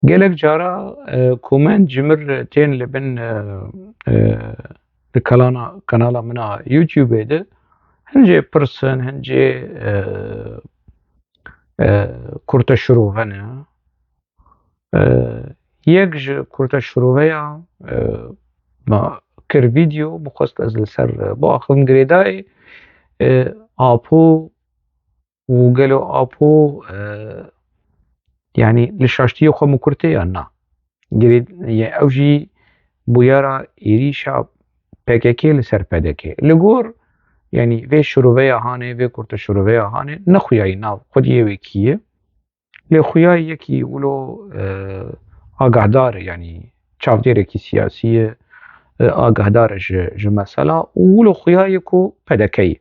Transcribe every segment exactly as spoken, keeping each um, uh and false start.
Gelek cara e, komend ji mir tên li bin e, e, li kalana, kanala min a YouTube de hincê pirsin, hincê e, e, kurte şirove ne. E, yek ji kurte şiroveya e, ma kir vîdeo, min xwest ez li ser e, biaxivim girêdayê e, Apo û gelo Apo e, yanî li şaştiyê xwe mikurtê ya na? Girê, ye, ew jî bûyera êrîşa P K K li ser P D K. Li gor, yanî vê şiroveya hanê, vê kurte şiroveya hanê, ne xuyayî nav xwediyê wê kî ye. Lê xuyayî yekî wilo e, agahdar e, yanî çavdêrekî siyasî ye, e, agahdar e ji, ji mesela û wilo xuyayê ku P D K ye.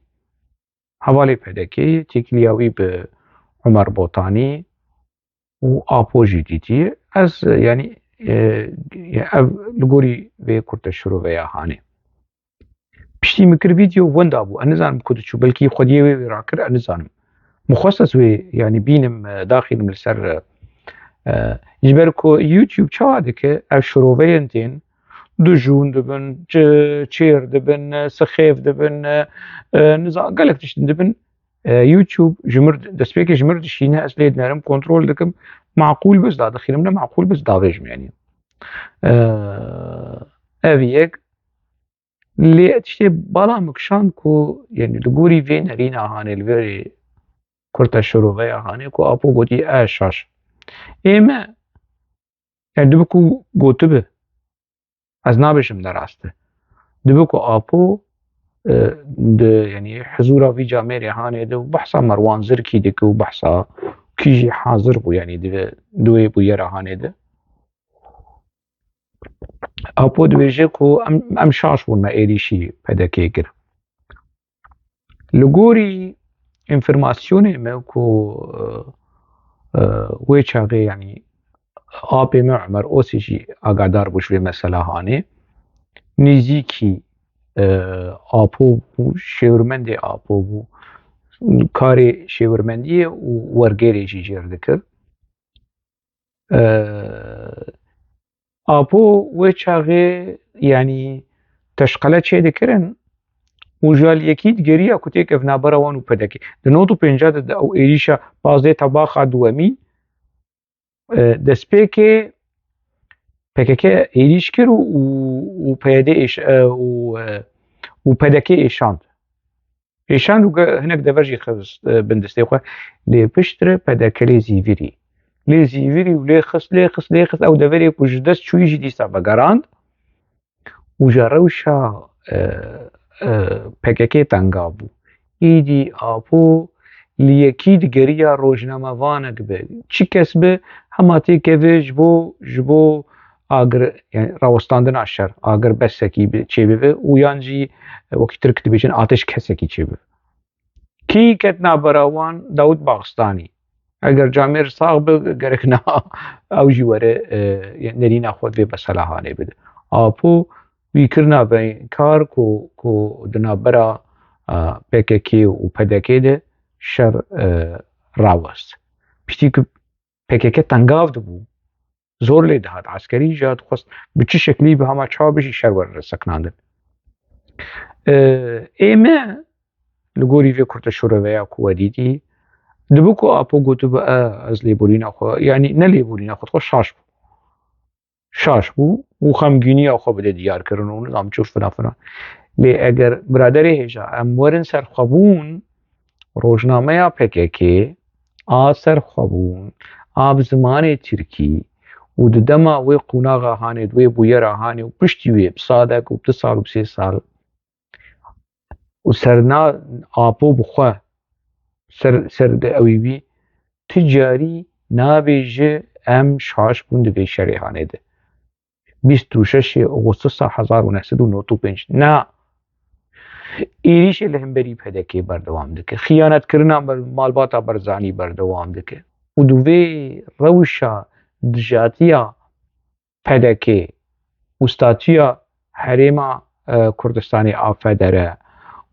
Hevalê P D K ye, têkiliya wî bi Umer Botanî û Apo jî dîtiye. Ez, e, yanî, e, ev li gorî vê kurte şiroveya hanê. Piştî min kir vîdeo wenda bû. Ez nizanim ku diçû. Belkî xwediyê wê wê rakir, ez nizanim. Min xwest ez wê, yanî bînim, e, daxînim li ser, e, e, ji ber ku YouTube çawa dike, ev şiroveyên tên, dijûn dibin, çi-, çêr dibin, e, sixêf dibin, e, e, niza-, gelek tiştin dibin. E, YouTube ji mir, destpêkê ji mir dişîne, ez lê dinerim, kontrol dikim. Maqûl biz dadixînim, ne maqûl biz davêjim, yanî. E, ev yek. Lê tiştê bala min kişand ku, yanî li gorî vê nerîna hanê li vê kurte şiroveya hanê ku Apo gotî e şaş. Ê me, yanî dibe ku gotibe. Ez nabêjim ne rast e. Dibe ku Apo e, di, yanî hizûra vî camêrê hanê de û behsa Merwan Zirkî dike û behsa kî jî hazir bû, yanî di, di wê bûyera hanê de. Apo dibêje ku em, em şaş bûn me êrîşî P D K kir. Li gorî înformasyonê me ku, e, e, wê çaxê, yanî apê me Umer Osî jî agadar bû ji vê mesela hanê. Nêzîkî, e, Apo bû, şêwirmendê Apo bû. Karê şêwirmendiyê û wergêrê jî jêr dikir. E, Apo wê çaxê, yanî teşqele çê dikirin û ji aliyekî digeriya ku têkev navbera wan û P D K. Di nod û pêncî de, de ew êrîşa pazdeh Tebaxa duwemî, e, destpêkê P K K êrîş kir û, û, û P Y D êş-, e, û, e, û P D K êşand. Êşand û ge-, hinek dever jî xist, e, bin destê xwe. Lê piştre P D K lê zîvirî. Lê zîvirî û lê xist, lê xist, lê xist. Ew deverê ku ji dest çûyî jî dîsa vegerand. Û ji rewşa, e, e, P K K tengav bû. Îdî Apo li yekî digeriya rojnamevanek be. Çi kes be, hema têkeve ji bo, ji bo agir, yani rawestandina şer, agir besekî bi, çêbibe û yan jî, e, wekî Tirk dibêjin, ateşkesekî çêbibe. Kî ket navbera wan? Dawud Baxistanî. Eger camêr sax be, gerek na ew jî were, e, nerîna xwe vê mesela hanê bide. Apo wî kirina vê kar ku, ku di navbera, e, P K K û P D K de şer, e, rawest. Piştî ku P K K tengav dibû, zor lê dihat, eskerî jî dixwest bi çi şeklî bi hema çawa bijî şer were sekinandin. E, ê me li gorî vê kurte şoreveya ku we dîtî, dibe ku Apo gotibe, e, ez lêborîna xwe, yanî ne lêborîna xwe, xwe şaş bû. Şaş bû û xemgîniya xwe bide diyar kirin û nizam çi filan filan. Lê eger biraderê hêja em werin ser xwebûn, rojnameya P K K a ser xwebûn, a bi zimanê tirkî û di dema wê qonaxa hanê, di wê bûyera hanê û piştî wê bi sadek û bi du sal û bi sê sal û serna Apo bi xwe ser, ser de ewî bî, ti carî nabêje em şaş bûn di vê şerê hanê de. Bîst û şeş Ağustos'a hezar û neh sed û nod û pênc. Na. Êrîşê li hemberî P D K berdewam dike. Xiyanetkirina ber-, malbata Barzanî berdewam dike. Û di vê rewşa dijatiya P D K û statûya Herêma, e, Kurdistanê a federe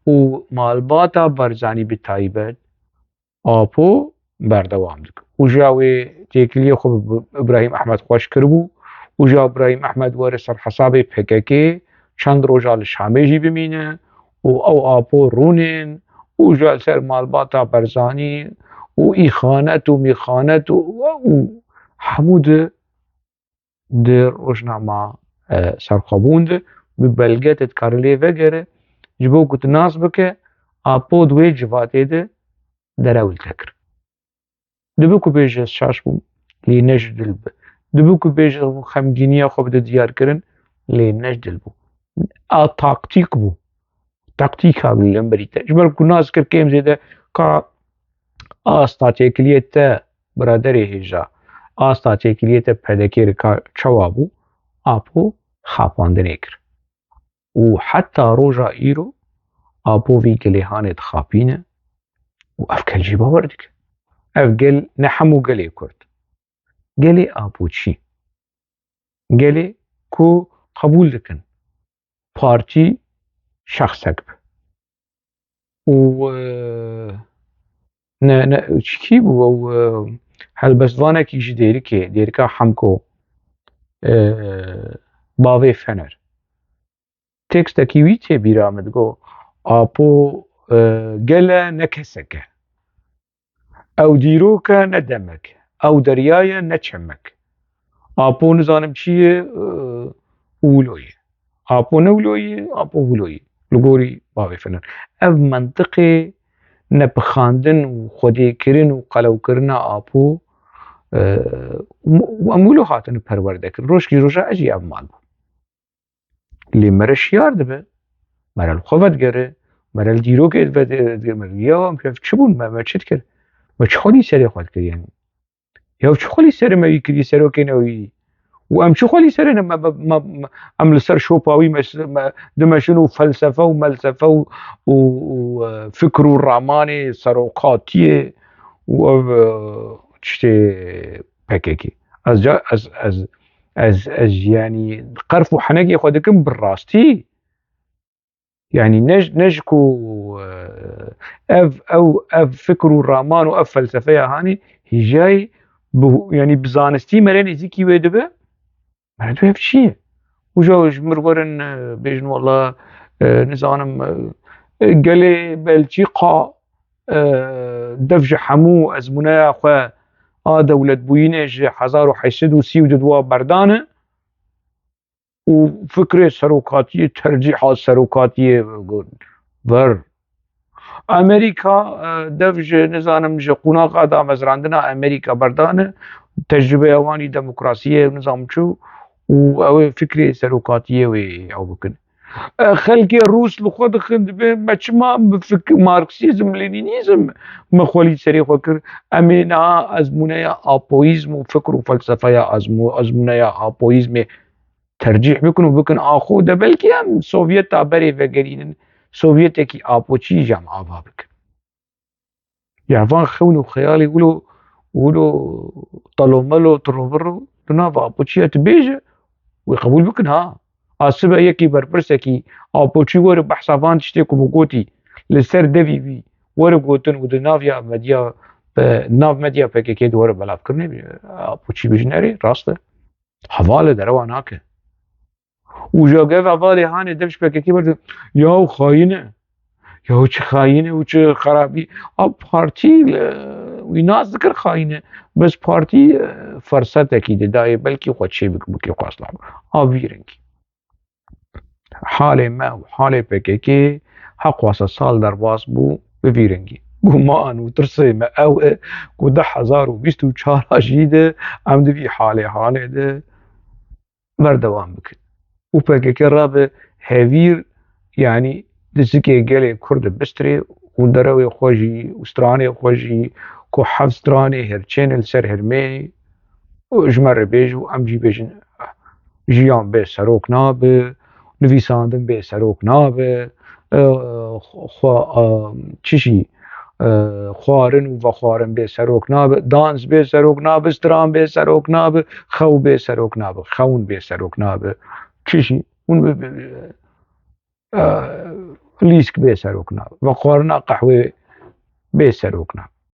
û malbata Barzanî bi taybet, Apo berdewam dike. Û ji ya wê têkiliyê xwe bi Îbrahîm Ehmed xweş kiribû û ji ya Îbrahîm Ehmed were ser hesabê P K K çend roja li Şamê jî bimîne û ew Apo rûnên û ji ya li ser malbata Barzanî û îxanet û mîxanet û, û hemû di di rojnama, e, serxwebûn de bi belge te dikare lê vegere, ji bo ku tu nas bike, Apo di wê civatê de derew li te kir. Dibe ku bêje ez şaş bûm, lê ne ji dil bi. Dibe ku bêje xemgîniya xwe bide diyar kirin, lê ne ji dil bû. A taktîk bû. Taktîka li hemberî te. Ji ber ku nas kir kêm zêde ka asta têkiliyê te biraderê hêja, asta têkiliyê te P D K re ka çawa bû, Apo xapandinê kir. Û heta roja îro Apo vî gelê hanê dixapîne û ev gel jî bawer dike. Ev gel ne hemû gelê Kurd. Gelê Apoçî. Gelê ku qebûl dikin partî şexsek be. Û, e, ne, ne, çikî bû ew, e, helbestvanekî ji Dêrikê, Dêrika Hemko, e, bavê Fener. Tekstekî wî tê bîra min, digo, Apo, e, gel e, ne kesek e. Ew dîrok e, ne demek. Ew derya ye, ne çemek. Apo nizanim çi ye, e, wilo ye. Apo ne wilo ye, Apo wilo ye. Li gorî bavê Fener. Ev mentiqê nepixandin û xwedêkirin û qelewkirina Apo, e, û em wilo hatine perwerdekirin. Rojkî roja ez jî ev mal bûm. Lê mere şiyar dibe. Mere li xwe vedigere. Mere li dîrokê vedigere. Mere ya em çi bûn? Me, me çi dikir? Me çi xwedî serê xwe dikir yani? Ya çi xwedî serê me wî kirî, serokê ne wî? Û em çi xwedî serê ne me, me, me, me, em li ser şopa wî me, me dimeşin û felsefe û melsefe û, û, û, e, fikr û ramanê serokatiyê û ev, e, tiştê P K K. Ez ca, ez, ez, ez, ez, yanî qerf û henekê xwe dikim bi rastî. Yanî ne, ne ji ku, e, ev, ew, ev fikr û raman û ev felsefeya hanê hîjayî bi, yanî bi zanistî mere nêzîkî wê dibe. Mere dibe ev çi ye? Û ja ji mir werin, e, bêjin wela, e, nizanim, e, gelê Belçîka, e, dev ji hemû ezmûneya xwe a dewletbûyînê ji hezar û heşt sed û sî û du wa berdane û fikrê serokatiyê, tercîha serokatiyê got, ver. Amerîka, e, dev ji, nizanim, ji qonaxa damezrandina Amerîka berdane, tecrûbeya wan î demokrasiyê, nizanim çi, û ew ê fikrê serokatiyê wê ew bikin. E, xelkê Rûs li xwe dixin, dibê me çima bi fik-, Marksîzm, Lenînîzm me xwelî serê xwe kir? Em ê niha ezmûneya apoyîzm û fikr û felsefeya ezmû-, ezmûneya apoyîzmê tercîh bikin û bikin axo de belkî em Sovyeta berê vegerînin, Sovyetekî apoçî jî em ava bikin. Ya van xewn û xeyalê wilo, wilo telomelo, tirobiro di nava apoçiya tu bêje, wê qebûl bikin ha. A sibe yekî berpirsekî apoçî were behsa van tiştê ku min gotî li ser devî bî were gotin û di nav ya medya, e, nav medya P K K de were belavkirinê bî, apoçî bêjin erê, rast e. Heval e, derewa nake. Û ji gel hevalê hanê dev ji P K K berdin. Ya û xayîn e. Ya û çi xayîn e û çi xerabî. A partî, e, wî nas dikir xayîn e. Bes partî, e, fersetekî didayê belkî xwe çê bik-, bikê xwe eslah. A vî rengî. Halê me û halê P K K heqwasa sal derbas bû bi vî rengî. Guman û tirsê me ew e ku du hezar û bîst û çar a jî de em di vî halê hanê de berdewam bikin. Û P K K rabe hevîr, yanî dizikê gelê Kurd bistirê û derewê xwe jî û stranê xwe jî ku heft stranê hirçên li ser hirmê û ji me re bêj û em jî bêjin, jiyan bê serok nabe, nivîsandin bê serok nabe, e, xwe, e, çi jî, e, xwarin û vexwarin bê serok nabe, dans bê serok nabe, stran bê serok nabe, xew bê serok nabe, xewn bê serok nabe. Çi jî, hûn bi, bi, e, lîsk bê serok nabe, vexwarina qehwê bê serok nabe.